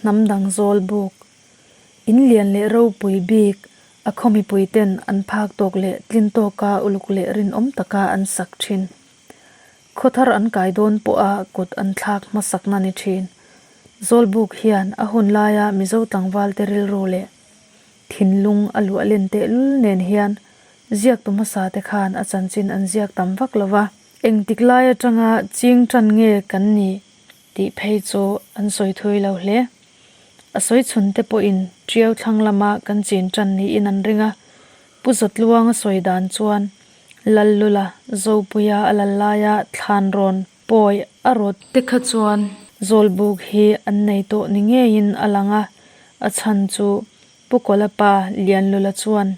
Hnam dang zawl buk, in lian leh ropui bik a khaw mipuiten an phak tawk leh tlin tawka uluk leh rinawm taka an sak thin. Khaw thar an kai dawn pawha kut an thlak hmasakna ni thin. Zawlbuk hian a hun laia Mizo tlangvalte rilru leh thinlung a luah len tehlul nen hian ziaktu hmasa te khan a chanchin an ziak tam vak lo va. Engtik lai atanga ching tan nge kan nih tih phei chu an sawi thui lo hle. A sawi chhun te pawhin Tiau thlang lama kan chin tan niin an ring a. Pu Zatluanga sawi dan chuan Lallula, Zopuia a lal laia thlan rawn pawi a rawt te kha chuan Zawlbuk hi an nei tawh ni ngeiin a lang a, a chhan chu Pu Kawlapa Lianlula chuan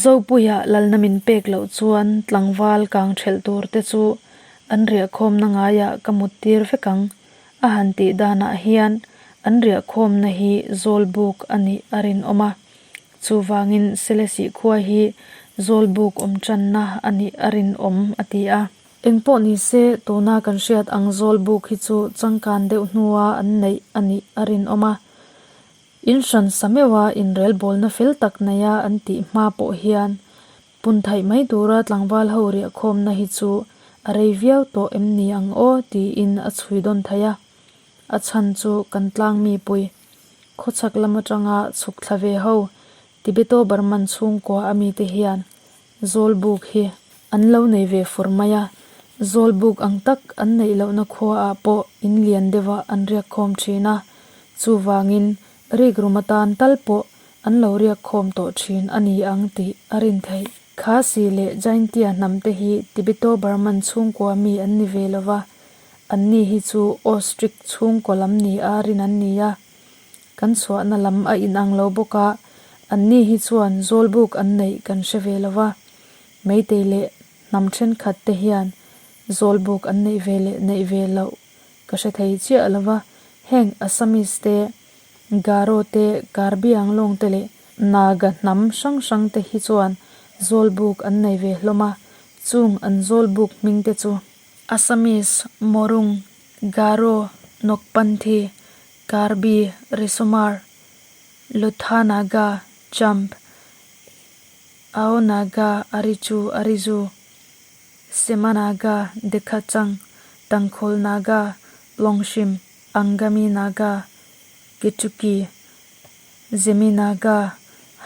Zopuia lalna min pek loh chuan tlangval kang thelh tur te chu an riahkhawmna ngaiah ka mut tir vek ang a han tih danah hian an riahkhawmna hi Zawlbuk a nih a rinawm a. Chuvangin Selesih khua hi Zawlbuk awm tanna a nih a rinawm a ti a. Engpawh ni se, tuna kan hriat ang Zawlbuk hi chu changkan deuh hnua an neih a nih a rinawm a. In hran sa meuha inrelbawlna fel tak neia an tih hma pawh hian pun theih mai tura tlangval ho riahkhawmna hi chu a rei viau tawh em ni ang aw tiin a chhui dawn thei a. A chhan chu kan tlang mipui khawchhak lam atanga chhuk thla ve ho Tibeto Burman chhungkua a mite hian Zawlbuk hi an lo nei ve fur mai a, Zawlbuk ang tak an neih lohna khuaah pawh in lian deuhah an riak khawm thin a, chuvangin rikrum atan tal pawh an lo riak khawm tawh thin a ni ang tih a rin theih. Khasi leh Jaintia hnam te hi Tibeto-Burman chhungkua mi an ni ve lo va, anni hi chu Austric chhungkaw lam ni a rin an ni a. Kan chhuahna lam a inang lo bawk a, anni hi chuan Zawlbuk an neih kan hre ve lo va. Meitei leh hnam thenkhat te hian Zawlbuk an neih ve leh neih ve loh ka hre thei chiah lo va, heng Assamese te, Garo te, Karbi Anglong te leh Naga hnam hrang hrang te hi chuan Zawlbuk an nei ve hlawm a, chung an Zawlbuk hming te chu Assamese, Morung, Garo, Nokpanthi, Karbi, Risomar, Lutha Naga, Champ, Ao Naga, Arichu, Arizu, Sema Naga, Dekhachang, Tangkhul Naga, Longshim, Angami Naga, Kechuki, Zemi Naga,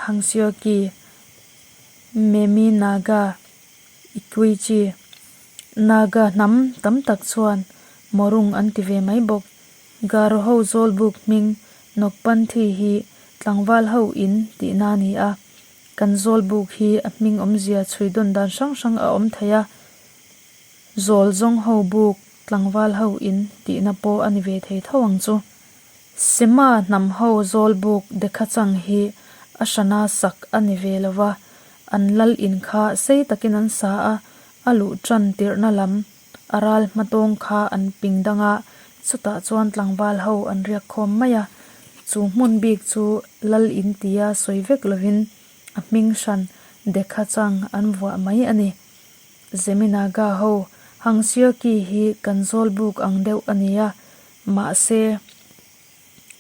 Hangsioki, Memi Naga, Ikuichi, Naga hnam tam tak chuan Morung an ti ve mai bawk. Garo ho Zawlbuk hming Nokpanthi hi tlangval ho in tihna a ni a, kan Zawlbuk hi a hming awmzia chhui dawn dan hrang hrang a awm thei a, Zawl zawng ho buk tlangval ho in tihna pawh a ni ve thei tho ang chu. Sema hnam ho Zawlbuk Dekhachang hi a hrana sak a ni ve lo va, an lal in kha sei takin an sa a, a luh tan tirhna lam A ral hma tawng kha an ping dang a, chutah chuan tlangval ho an riak khawm mai a. Chu hmun bik chu Lal in tia sawi vek lovin a hming hran Dekha chang an vuah mai a ni. Zeminaga ho Hangsiaki hi kan zawl buk ang deuh a ni a, mahse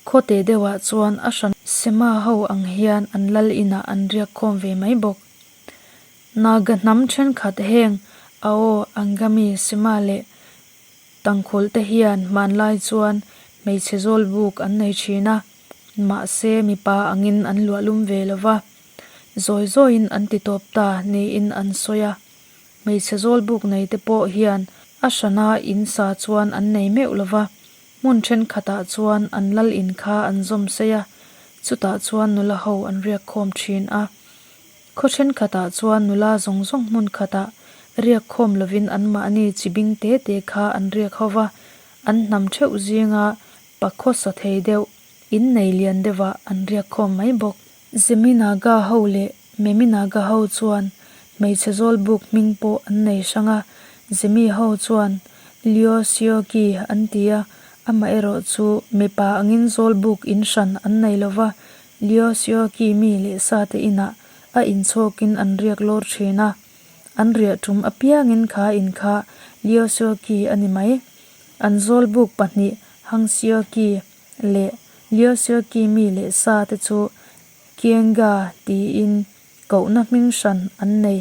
khawte deuhah chuan a hran Sema ho ang hian an Lal inah an riak khawm ve mai bawk. Naga hnam thenkhat heng Ao, Angami, Sema leh Tangkhul te hian hmanlai chuan hmeichhe zawl buk an nei thin a, mahse mipa angin an luahlum ve lo va, zawi zawiin an ti tawp ta niin an sawi a. Hmeichhe zawl buk nei te pawh hian a hrana in sa chuan an nei meuh lo va, hmun thenkhatah chuan an lal in kha an zawm sei a, chutah chuan nula ho an riak khawm thin a. Khaw thenkhatah chuan nula zawng zawng hmun khatah riak khawm lovin anmahni chi bing te te kha an riak ho va, an hnam theuh zinga pa khawsa thei deuh, in nei lian deuhah an riak khawm mai bawk. Zeminaga ho leh Meminaga ho chuan hmeichhe zawl buk hming pawh an nei hrang a, Zemi ho chuan Liosioki an ti a, amaherawh chu mipa angin zawl buk in hran an nei lo va, Liosioki mi leh sate inah a inchhawkin an riak lawr thin a, an riah tum apiangin kha in kha Liosioki a ni mai. An zawlbuk pahnih Hangsioki leh Liosiaki mi leh sa te chu Kienga tiin kohna hming hran an nei.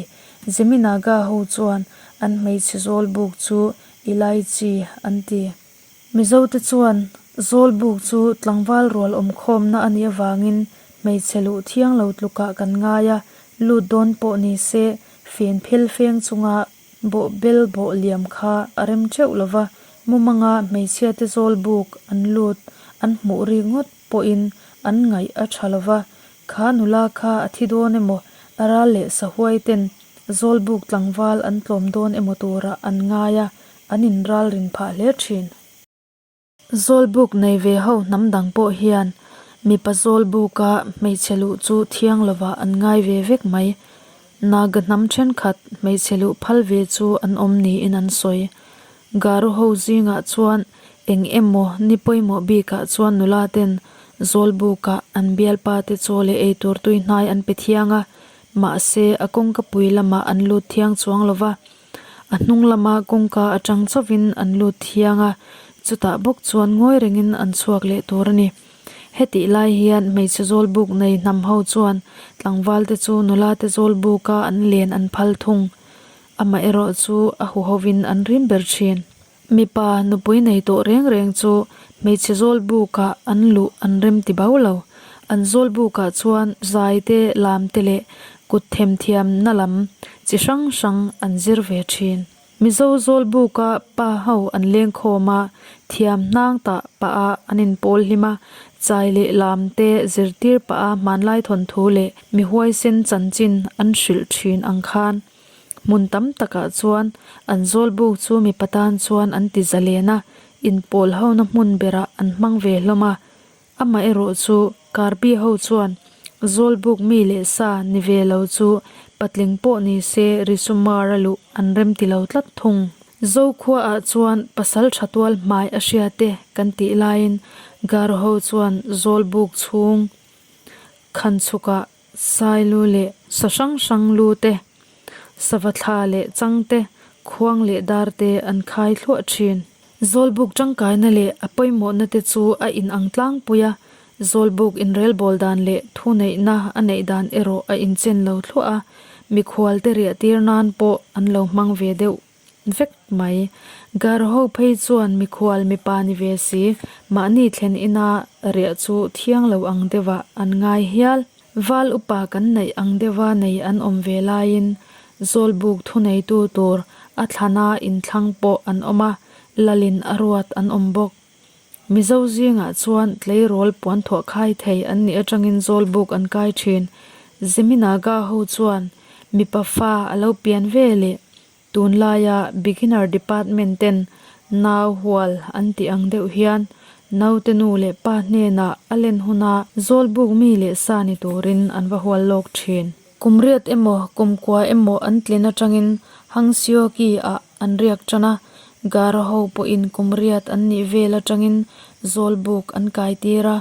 Zeminaga ho chuan an hmeichhe zawlbuk chu Ilaichi an ti. Mizote chuan zawlbuk chu tlangval rual awmkhawmna a nih avangin hmeichhe luh thiang lo tlukah kan ngai a, lut dawn pawh ni se fen phel feng chunga bawh bel bawh liam kha a rem teuh lo va, mumanga hmeichhiate zawlbuk an lut an hmuh rik ngawt pawhin an ngaih a tha lo va, kha nula kha a thi dawn emaw, a ral leh sahuai ten zawlbuk tlangval an tlawm dawn emaw turah an ngai a, an inralrin phah hle thin. Zawlbuk nei ve ho hnam dang pawh hian mipa zawlbuka hmeichhe luh chu thiang lovah an ngai ve vek mai. Naga hnam thenkhat hmeichhe luh phal ve chu an awm niin an sawi. Garo ho zingah chuan eng emaw ni pawimawh bikah chuan nula ten zawlbukah an bialpa te chaw leh eitur tui hnai an pe thiang a, mahse a kawngkapui lamah an lut thiang chuang lova. A hnung lama kawngka atang chauhin an lut thiang a, chutah bawk chuan ngawi rengin an chhuak leh tur a ni. Hetih lai hian hmeichhe zawlbuk nei hnam ho chuan tlangval te chu nula te zawlbuka an len an phal thung. Amaherawh chu a huhovin an rim ber thin. Mipa nupui nei tawh reng reng chu hmeichhe zawlbukah an luh an rem ti bau lo. An zawlbukah chuan zai te, lam te leh kut themthiamna lam chi hrang hrang an zir ve thin. Mizo zawlbuka pa ho an lengkhawm a, thiam hnang tah pah a an inpawl hlim a, chai leh lam te zirtir pah a hmanlai thawnthu leh mi huaisen chanchin an hrilh thin ang khan. Hmun tam takah chuan an zawlbuk chu mipa tan chuan an ti zalen a, inpawl hona hmun berah an hmang ve hlawm a. Amaherawh chu Karbi ho chuan zawlbuk mi leh sa ni ve lo chu patling pawh ni se Risumar a luh an rem ti lo tlat thung. Zokhuaah chuan pasal tha tual hmai a hria te kan tih laiin Garo ho chuan zawlbuk chhung khan chhukah Sai lu leh sa hrang hrang lu te, sava thla leh chang te, khuang leh dar te an khai thluah thin. Zawlbuk tangkaina leh a pawimawhna te chu a inang tlangpui a, zawlbuk inrelbawl dan leh thuneihna a neih dan erawh a inchen lo thluah a, mikhual te riah tir nan pawh an lo hmang ve deuh. Vek mai. Garo ho phei chuan mikhual mipa ni ve si, mahni thlen ina riah chu thiang lo ang deuhah an ngai hial. Val upa kan neih ang deuha nei an awm ve laiin Zawlbuk thuneitu tur a thlana inthlang pawh an awm a, lalin a ruat an awm bawk. Mizo zingah chuan tleirawl puanthuah khai thei an nih atangin Zawlbuk an kai thin. Zeminaga ho chuan mipa fa a lo pian ve leh Tunlaia Beginner Department ten nau hual an tih ang deuh hian naute nu leh pa hnenah a len huna zawlbuk mi leh sa ni turin an va hual lawk thin. Kum riat emaw kum kua emaw an tlin atangin Hangsioki ah an riak tan a, Garo ho pawhin kum riat an nih vel atangin zawlbuk an kai tir a,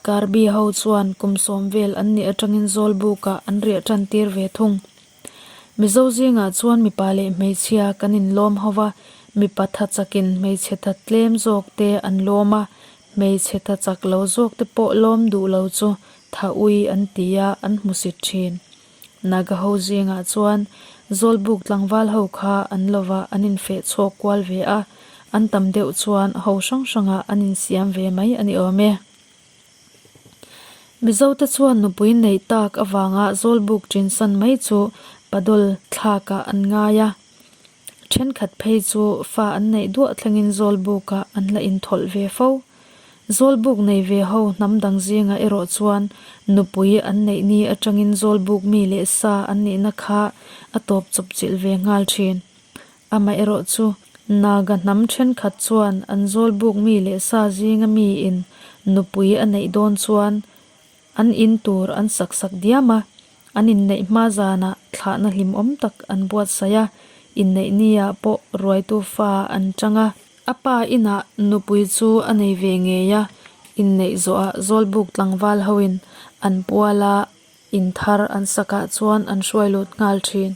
Karbi ho chuan kum sawm vel an nih atangin zawlbukah an riah tan tir ve thung. Mizo zingah chuan mipa leh hmeichhia kan inlawm ho va, mipa tha chakin hmeichhe tha tlem zawk te an lawm a, hmeichhe tha chak lo zawk te pawh lawm duh lo chu tha ui an ti a, an hmusit thin. Naga ho zingah chuan Zawlbuk tlangval ho kha an lova an infeh chhawk kual ve a, an tam deuh chuan ho hrang hrangah an insiam ve mai a ni awm e. Mizote chuan nupui neih tak avanga Zawlbuk ṭinsan mai chu padawl thlakah an ngai a, ṭhenkhat phei chu fa an neih duah thlengin Zawlbukah an la inthawlh ve fo. Zawlbuk nei ve ho hnam dang zingah erawh chuan nupui an neih ni aṭangin Zawlbuk mi leh sa an nihna kha a tawp chawp chilh ve nghal ṭhin. Amaherawh chu, Naga hnam thenkhat chuan an zawlbuk mi leh sa zinga miin nupui a neih dawn chuan an in tur an sak sak diam a, an inneih hma zanah thlahna hlimawm tak an buatsaih a, inneih niah pawh ruaitu fa an chang a. A pa inah nupui chu a nei ve ngei a, inneih zawhah zawlbuk tlangval hoin an puala In thar an sakah chuan an hruai lut nghal thin.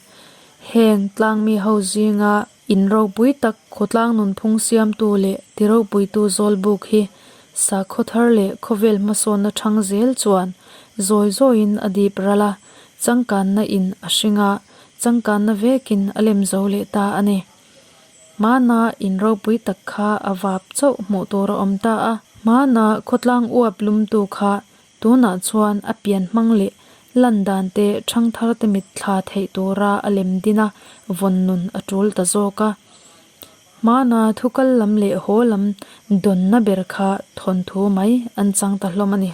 Heng tlangmi ho zinga in ropui tak khawtlang nunphung siamtu leh ti ropuitu Zawlbuk hi Sakhaw thar leh khawvel hmasawnna ṭhang zel chuan zawi zawiin a dip ral a, changkanna in a hring a, changkanna vekin a lem zo leh ta a ni. Hmana in ropui tak kha a vap chauh hmuh tur a awm ta a. Hmana khawtlang uap lumtu kha tunah chuan a pian hmang leh lan dan te ṭhangthar te mit thla theih tura a lem din a, vawn nun a ṭul ta zawk a. Hmana thu kal lam leh haw lam dawnna ber kha thawnthu mai an chang ta hlawm a ni.